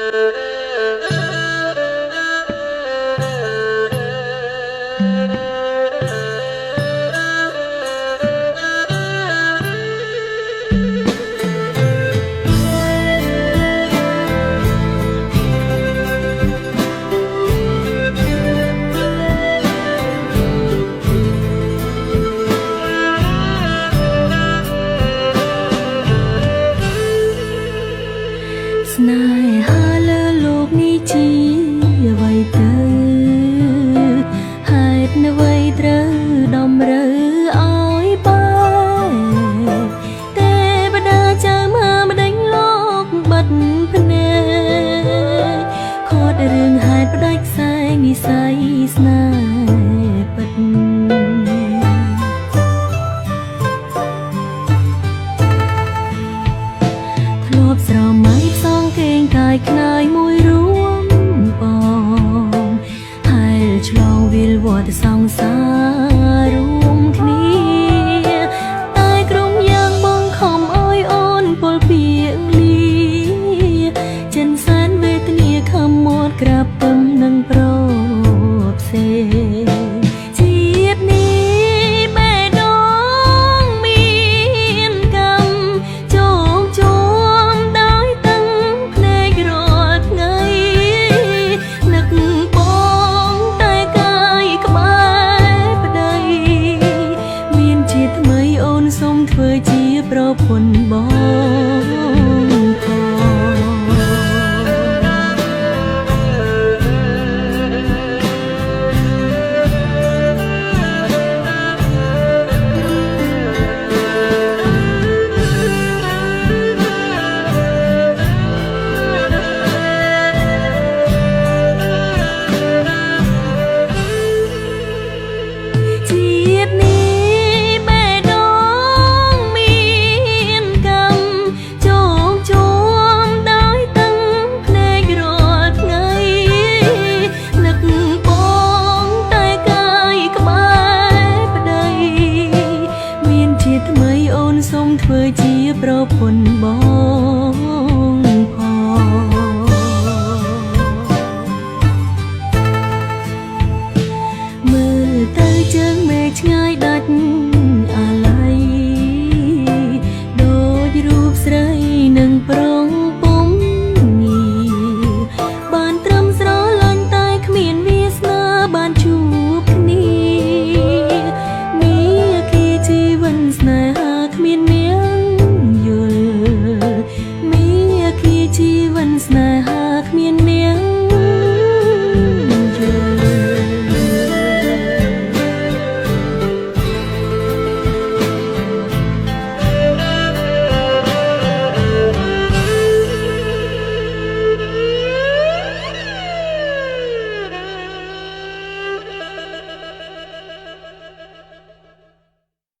ស្នេហាលើលោកនេះជាអ្វីទៅហេតុអ្វីត្រូវតម្រូវឲ្យបែកទេវតាចៅមកម្ដេញលោកបិទភ្នែកខត់រឿងហេតុផ្ដាច់ខ្សែនិស័យស្នេហ៍ពិត ធ្លាប់ស្រមៃផ្សងគេងកាយខ្នាយមួយរួមបងហែលឆ្លងវិលវត្តសង្សាររួមគ្នាតែក្រុមយ៉ាងបងខំអោយអូនពលពីងលាចិនសែនវេទនាខំមាត់ក្រាបទឹមនឹងប្រ